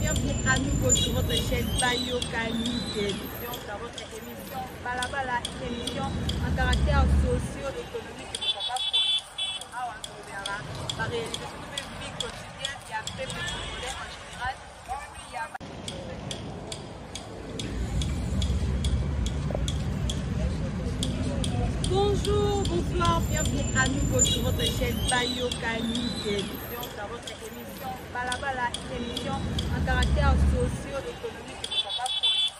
bienvenue à nouveau sur votre chaîne Bayokani Télévision, dans votre émission Balabala, une émission en caractère socio-économique et pourquoi pas politique. Awa tolobelaka ba réalisation to mpe vie quotidienne ya peuple congolais en général et puis ya Bonjour, bonsoir, bienvenue à nouveau sur votre chaîne Bayokani Télévision, dans votre émission Balabala, une émission en caractère socio-économique et pourquoi pas politique.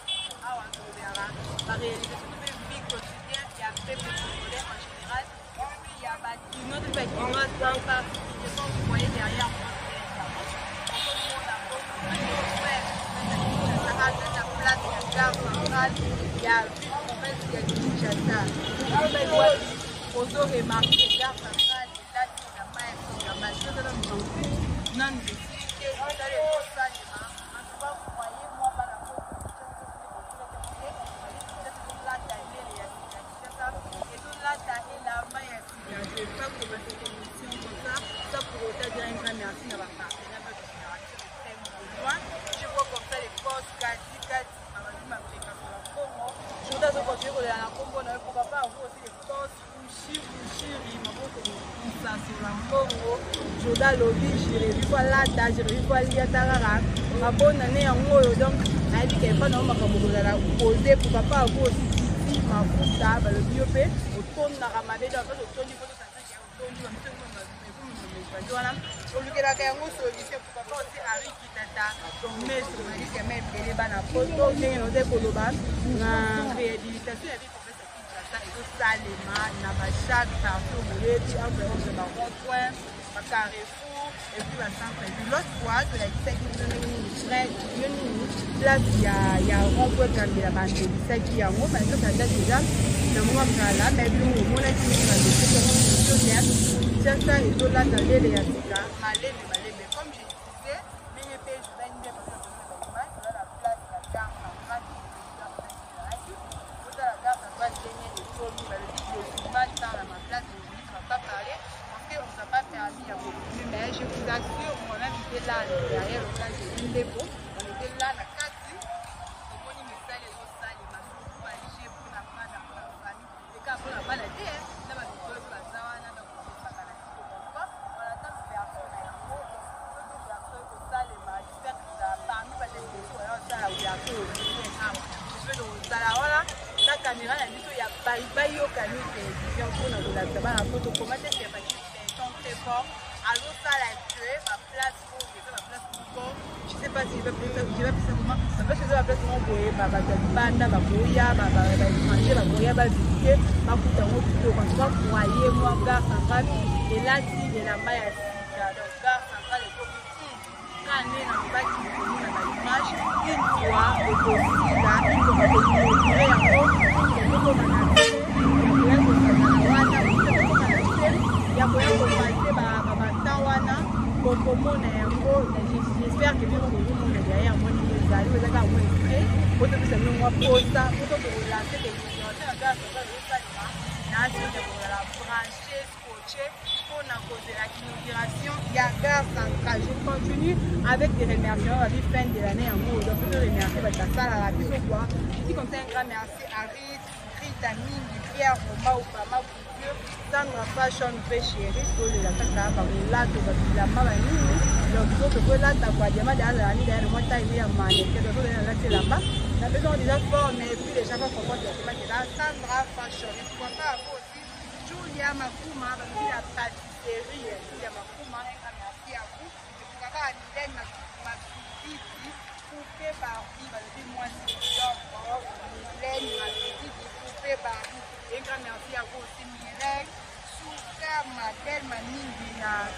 Awa tolobelaka ba réalisation to mpe vie quotidienne ya peuple congolais en général et puis ya ba kinois to mpe ba kinoises en particulier. Comme vous voyez derrière moi, place ya gare centrale ya ville province ya Kinshasa. Ozo remarquer gare centrale elati na mai ya mashoto na nanu esili te, osala ezosalema. En tout cas, croyez moi, bana ezolata ndele ya sika, Kinshasa ezolata elamba ya sika. Je vais pas commencer cette émission comme ça sans pour autant dire un grand merci na ba partenaires bato na biso de très loin. Je vois comme ça les boss Kati Kati Mamadi Mapeka sur Congo. Je voudrais continuer kolela na kombo na yo, pourquoi pas vous aussi les boss Ushi Ushiri maboko kosasola mbongo. Joda alobi Jérémy po alata, Jérémy po alia ta kaka mabonane yango oyo. Donc nayebi ke epa na yo makambo kozala pose, pourquoi pas vous aussi Titi Mafuta balobi yo mpe otondaka mabe, donc mpe otondi mpo tosanzaki otondi bamiso ekomi wana olukelaka yango solution. Pourquoi pas aussi Henri Kitata maître nayebisi ma ebele bana poto ndenge naoza koloba na réhabilitation ya ville province ya Kinshasa ezosalema na ba chaque partout boyebi entre autres ba rond point, ba carrefour et puis ba centre ville. L'autre fois tolakisaki bino ndenge nini près yo nini place ya rond point Gambela bandelisaki yango malgré ça date déjà na mwa kala, mais bino omonaki ndenge bandelisaki yango ya Kinshasa ezolata lele ya sika malembe malembe. Comme je disais, ndenge mpe journal nde baimage toza na place ya gare centrale, ezalaki otala gare centrale ndenge ekomi. Balobi des images dans ma place, aujourd'hui tu vas pas parler parce que on n'a pas permis ya kofilmer, mais je vous assure, moi-même j'étais là derrière le place de Ndeko, on était là na kati, omoni misala ezosalema, surtout baje mpona bana, mpona famille, eka mpona bana te na bamikolo mpe baza wana. Donc osaka na siko pourquoi on attend ouverture na yango. Soki ouverture ekosalema, j'espère que ezala parmi bato liboso oya osala ouverture officielle awa mpe tozala wana na caméra na biso ya Bayokani Télévision mpona kolakisa bana poto comment est-ce que Fatshi Béton très fort azosala que baplace oyo eza baplace moko, je sais pas si je vais appeler ça comment, baplace eza baplace moko boye, bato ya libanda bakoya, baétranger bakoya bavisite, bakuta yango kitoko. En tout cas, croyez moi, gare centrale elati elamba ya sika. Donc gare centrale ekomi kane na lobaki komona baimage une fois ekosila, une fois bakoinaugure yango, ekokoma na se ya koya kosangana wana, ekokoma na se ya koya kopase batan wana bokomona yango. J'espère que bino bozomona derrière moi ndenge ezali, eza kaka mwa extrait po topesa bino mwa posa po tokolance inauguration ya gare centrale ezosalema na asio kozala branché scotché mpona kozela inauguration ya gare centrale. Je continue avec des remerciements babi fin de l'année yango, donc to remercier bato basalaka biso quoi. Je dis comme ça un grand merci à Rit Rita mingi, Pierre Roma Obama Couture, Sandra Fashion mpe chéri tolela kaka bakolato babilamba banini. Donc biso tokolata kwa diama de azala ni derrière mwa taille ya mannequin, donc tolela nalati elamba na besoin déjà fort, mais puis les gens vont comprendre directement que là Sandra Fashion. Et pourquoi pas vous aussi Julia Makuma balobi la pâtisserie Julia Makuma, un grand merci à vous. Et pourquoi pas Mylène Masubiti poupée Barbie, balobi mwasi kitoko Mylène Masubiti poupée Barbie, un grand merci à vous aussi Mireille Suka Madel Maningi na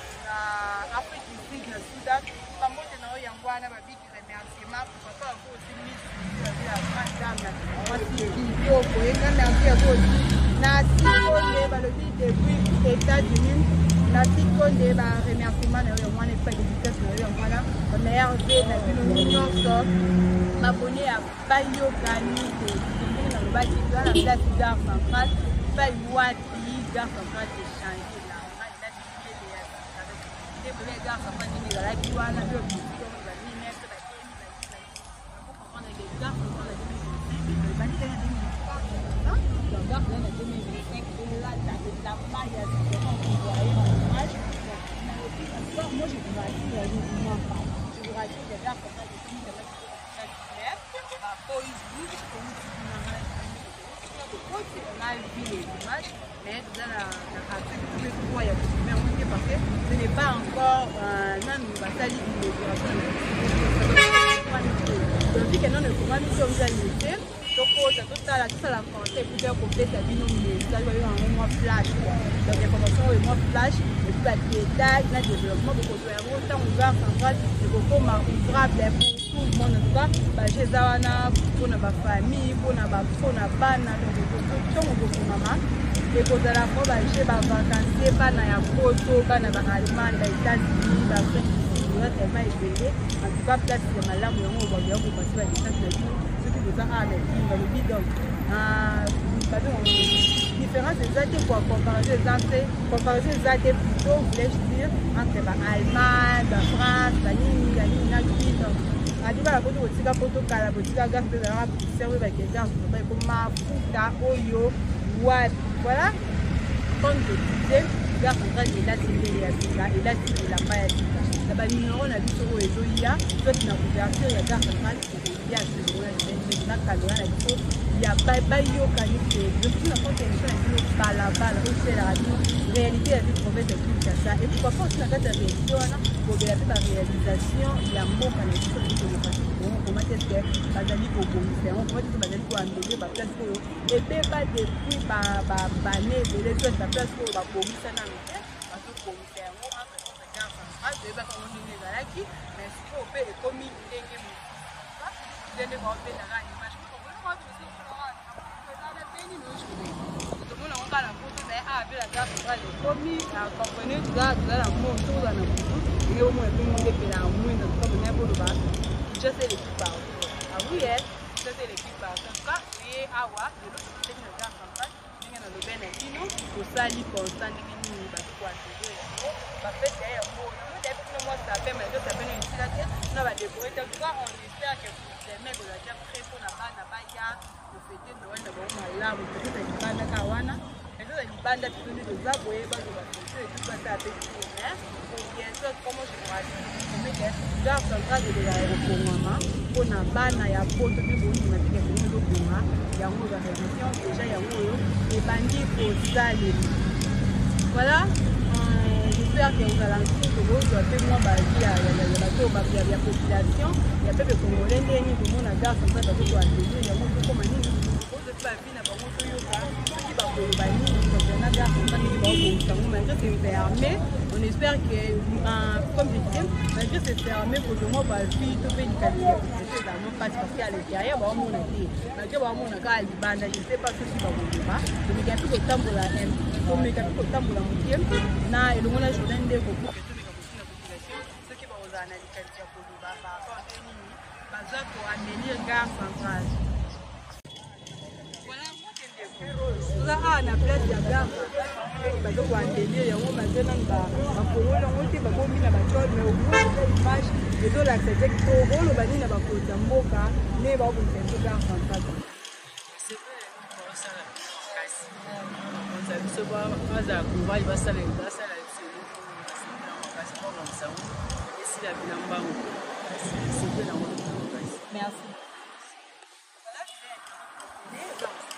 Afrique du Sud na Soudan, bambote na oyo yango wana babiki remerciement. Pourquoi pas vous aussi Miss balobi la grande dame mwasi kitoko, un grand merci à vous aussi na Sikonde balobi depuis États-Unis na Sikonde, baremerciement na yo yango wana epai dédicace na yo yango wana, bameilleur ve na bino nyonso babone ya Bayokani Télévision. Ndenge nalobaki, toza na place gare centrale epai wapi gare centrale echange elamba elati ndele ya sika. Nde boye gare centrale ndenge ezalaki wana mpe bamine ba que gare centrale na 2025 ebandi na 2024, donc gare centrale na 2025 elata elamba ya sika. Vous voyez image. Donc moi, je vous rassure, je vous mens pas, je vous rassure que gare centrale ekomi vraiment kitoko. Baboys group outi kuna, kokoti, on a vu les images, mais toza na appui mpe ya kofilmer yango te, parce que ce n'est pas encore nanu basali inauguration. Donc vu que nano ekomami te, oza te, tokota, tosala, tosala français et puis kopesa bino message. Bayo yango mwa flash quoi, donc information oyo mwa flash et puis badétail na développement bokozwa yango ntango gare centrale ekokoma ouvrable pour tout le monde. En tout cas, bajeux eza wana mpona bafamille, mpona bana. Donc ntango ekofungama, ekozala mpo bajeux, bavacancier, bana ya Poto, bana ba Allemagne, ba États-Unis, baAfrique du Sud, oza tellement ebele. En tout cas, place ya malamu yango bakoya kopasser badistance na bino soki boza awa na Kini. Balobi donc différence eza te quoi, comparaison eza te, comparaison eza te plutôt, voulais-je dire, entre ba Allemagne, baFrance, banini banini na Kine. Donc adi bana Poto, kotika Poto kala, botika gare mpe ezalaka poussière oyo bakende en ekoma futa oyo wapi. Voilà, comme je disais, gare centrale elati mbele ya sika, elati elamba ya sika. Na banumero na biso oyo ezoya, soit na couverture ya gare centrale ekoya na caméra na biso ya bayokani te. Biso na compte émission na bino Balabala oyo esalelaka bino réalité ya vie province ya Kinshasa, et pourquoi pas aussi na kati ya réalité wana kobela mpe baréalisation ya mboka na biso démocratique Congo. Comment est-ce que bazali kobongisa yango? Comment est-ce que bazali koaméliorer baplace oyo ebeba depuis bane ebele, soit baplace oyo babongisa nano te, bazobongisa yango? Entre autres, gare centrale toyebaka yango ndenge ezalaki, mais sikoyo mpe ekomi ndenge mosusu. Ndenge baobendaka image, tomona yango kaka na Poto, mais awa mpe na gare centrale ekomi. Comprenez, toza na mo toza na butu, ndenge omona mpe monde epela ya mwinda. Toka boloba Kinshasa eleki partout. Ah oui, Kinshasa eleki partout. En tout cas, toye awa lelo, tokotaki na gare centrale ndenge nalobe na bino, tosali constat ndenge nini bato koatelier yango, bafete ya yango. Namoni dayebi kuna mwa sapin, malgré sapin no esila te na badécorer te. En tout cas, on espère que vous aimez, kozala bien prêt mpona bana baya kofêter Noël na bango malamu. Peut-être libanda kaka wana, peut-être libanda plutôt nde toza boye, bazwa bafoto et tout, basala mpe tour. Mais pour bientôt, comment je vous rassure, je vous promets que gare centrale ekozala kofongwama mpona bana ya Poto mpe bondima teke kongo ezobonga. Yango barévision déjà, yango oyo ebandi kosalema. Voilà, j'espère que ozala nsuku tokozwa mpe mwa baavis ya bato ya population, ya peuple congolais, ndenge nini komona gare centrale bato koatelier yango tokoma nini. Ozwa mpe baavis na bango, toyoka soki bakoloba nini concernant gare centrale, ndenge baobongisa yango malgré c'est fermé. On espère que, comme je disais, malgré c'est fermé, kozwa mwa baavis to mpe likanisi ya population ezala mwa mpasi, parce que à l'intérieur baomona te, malgré baomona kaka libanda. Je sais pas soki bakoloba. Tomeka mpe kotambola, tomeka mpe kotambola moke na elongo na Jordan Ndeko pour que tomeka kotuna population soki bakozala na likanisi ya koloba par rapport te nini baza koembellir gare centrale. Voilà, toza awa na place ya gare centrale, baza koembellir yango malgré nanu bafongoli yango te, babomi na batole, mais au moins eza image ezolakisa te. Oloba nini na bakonzi ya mboka nde baobongisa biso gare centrale? Bakonzi ya biso bazala courage, basala basala biso eloko makasi, babongisa yango esila bina mbango, sepela yango makasi. Merci. Voilà,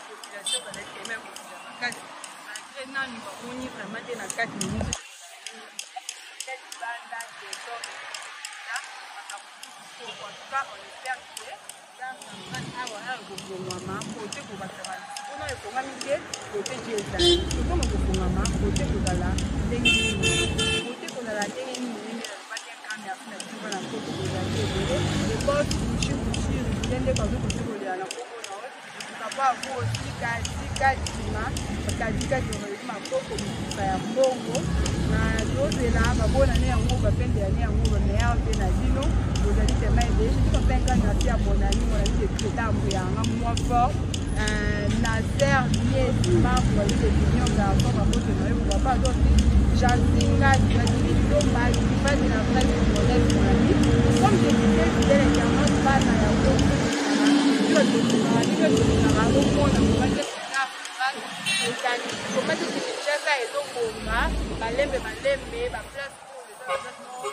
population bazali quand même kosila makasi malgré nanu bamoni vraiment te na kati. Momusu libanda, décor, makambo kitoko. En tout cas, on espère que gare centrale awa awa ekofongwama kote kobakisa mpona efongami te, kote ti ezali tokoma kofongama, kote kozala ndenge nini, kote kozala ndenge nini. Ndenge nalobaki, un grand merci na biso bana Poto, kozali ebele. Eboss Bushi Bushi ndenge bazokoki kolela na kombo na oyo. Papa vous aussi, kadi kadima kadi kadima olobi maboko mosuka ya mbongo na tozela babonane yango, bapende yane yango, bameilleur mpe na bino bozali tellement ebele. Je dis comme ça, un grand merci à mon ami, mon ami depuis etambo yanga mwa fort, Nasser Miezi Marco babi de l'Union Garçon, babote na yo. Papa aussi Jazinga Jazili Lomba qui de la presse congolaise, mon ami. Comme je disais, fidèle internaute, bana ya Poto. Tolingaka bino, tolingaka bomona comment est-ce que gare centrale ezali, comment est-ce que Kinshasa ezobonga malembe malembe. Ba place oyo eza ba place moko,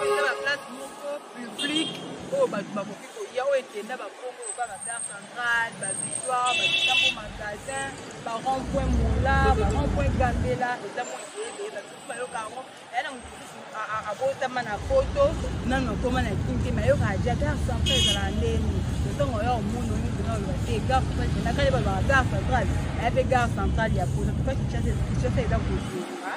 eza ba place moko publique oyo bato bakoki koya, oyo ekenda bakongo lokola ba gare centrale, ba Victoire, ba Kitambo magasin, ba rond point Mola, ba rond point Gambela. Eza mwa ebele ebele, bato mosusu bayoka yango. Eya na moto mosusu abotama na poto, nano akoma na Kin te, mayokaka ja gare centrale ezalaka ndeni. Ntango oya omona oyo mpena oloba te gare centrale mpena kale balobaka gare centrale, aya mpe gare centrale ya poto. Tuka Kinshasa eza kozonga.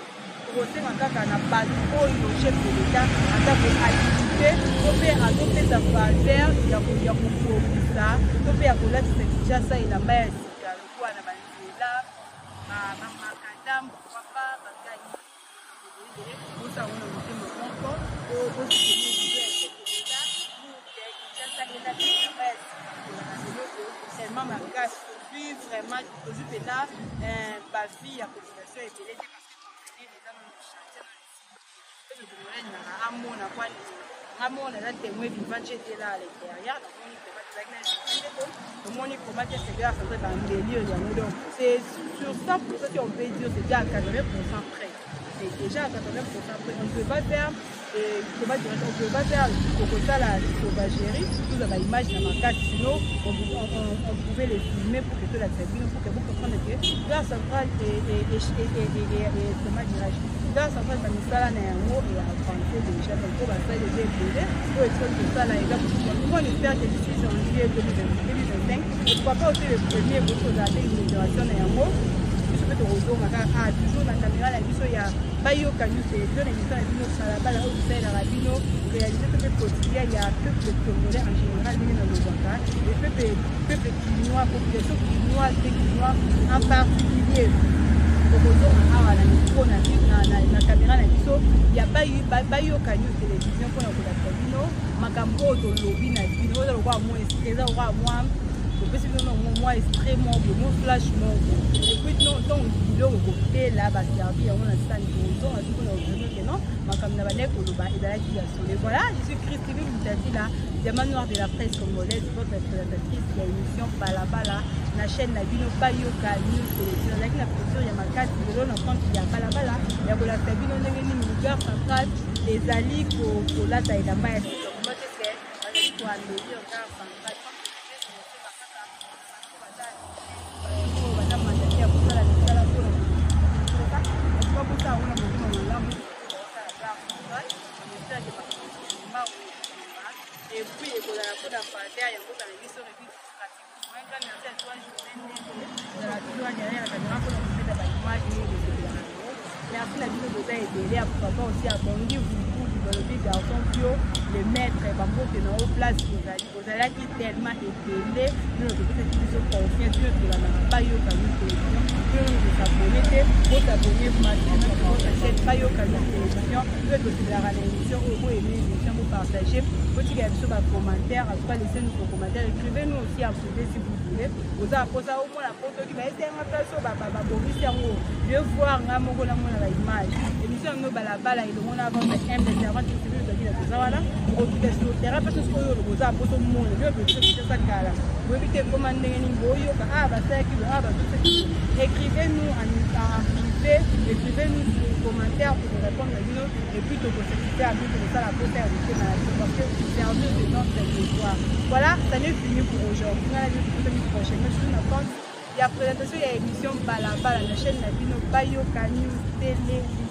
Tokosenga kaka na bato oyo chef de l'État aza kohabilite to mpe azopesa faveur ya kobongisa to mpe ya kolatisa Kinshasa elamba ya sika, lokola na banzela, bamakadam, pourquoi pas bagani ebele. Bosala na motema moko po bosoutenir vision ya chef de l'État pour que Kinshasa elata elamba ya sika kolanda eloko tellement makasi. Tozwi vraiment, tozwi mpenza bavie ya population ebele te, parce que contenir eza nano chantier, nano esili te. Mpe congolais alingaka amona kwa ndima. Nga moko naza témoin vivant, j'étais là à l'intérieur, namoni comment tozalaki na ndeko, tomoni comment est-ce que gare centrale baembellir yango. Donc c'est sur 100%, si on peut dire, c'est déjà à 80% près, c'est déjà à 80% près. On ne peut pas faire, comment dirais, on peut pas faire kokosala sauvagerie, tozwa baimage na makasi, sinon on pouvait les filmer pour que tolakisa bino, pour que vous comprendre que gare centrale et, comment dirais-je, gare centrale bamisala na yango eavance déjà. Donc po basali eza ebele oyo etikali kosala eza mosusu. On espère que d'ici janvier 2025, pourquoi pas aussi le premier, koki kozala te inauguration na yango. Biso mpe tokozonga kaka toujours na caméra na biso ya Bayoka News Télévision, na émission na bino Balabala, oyo tosalelaka bino réalité to mpe quotidien ya peuple congolais en général, ndenge nalobaka, le peuple kinois, population kinoise mpe kinois en particulier. Tokozonga awa na micro na caméra na biso ya Bayoka News Télévision mpona kolakisa bino makambo oyo tolobi na bino. Oyo eza lokola mwa extrait, eza lokola mwa topesi bino mwa extrait moko boye, mwa flash moko. Et puis ntongo biloko kopela baservi yango na sani, tozonga ti mpona kovino ke non, makambo na bandaki koloba ezalaki ya solo. Voilà, je suis Christine Mutatila, diamant noir de la presse congolaise, votre présentatrice ya émission Balabala na chaîne na bino Bayoka News Télévision. Nazalaki na plaisir ya makasi lelo na compte ya Balabala ya kolakisa bino ndenge nini gare centrale ezali kolata elamba ya sika, comment est-ce que bazali koembellir gare centrale. Oyo baza mandate ya kosala misala mpona bosala wana motema malamu, kosala gare centrale, j'espère que makambo et puis ekozala mpona faveur ya mboka na biso, République démocratique. Un grand merci à toi, José Ndeko, ozala toujours derrière la caméra mpona kopesa baimage ndenge bosepelaka yango. Merci na bino, boza ebele ya papa aussi abongi vuvuvu, balobi garçon bio, le maître, bambote na yo place ozali. Ozalaki tellement ebele, bino topesaki biso confiance, bino tolandaka Bayoka News Télévision. Bino bosabone te, bosabone massivement sur votre chaîne Bayoka News Télévision. Oyo tosepelaka na émission oyo, boaime émission, bopartage, botikela biso bacommentaire. En tout cas, laissez nous vos commentaires, écrivez nous aussi en privé si vous voulez. Oza mposa omona po soki bayesenga place oyo babongisi yango, je voir nga moko namona baimage. Émission yango Balabala elongo na votre humble servante civile ozalaki na toza wana okokita sur terrain mpe soki oyo oza mposa omona bino biso kala boyebi te ekoma ndenge nini, boyoka ah basalaki boye, ah bazosaki. Écrivez nous en privé, écrivez nous sur commentaire pour répondre na bino et puis tokosatisfaire ya bino, tokosala posa ya motema na biso, parce que servir, c'est notre devoir. Voilà, ça n'est fini pour aujourd'hui. Nga na bino tokutani prochainement toujours na compte ya présentation ya émission Balabala na chaîne na bino Bayoka News Télévision.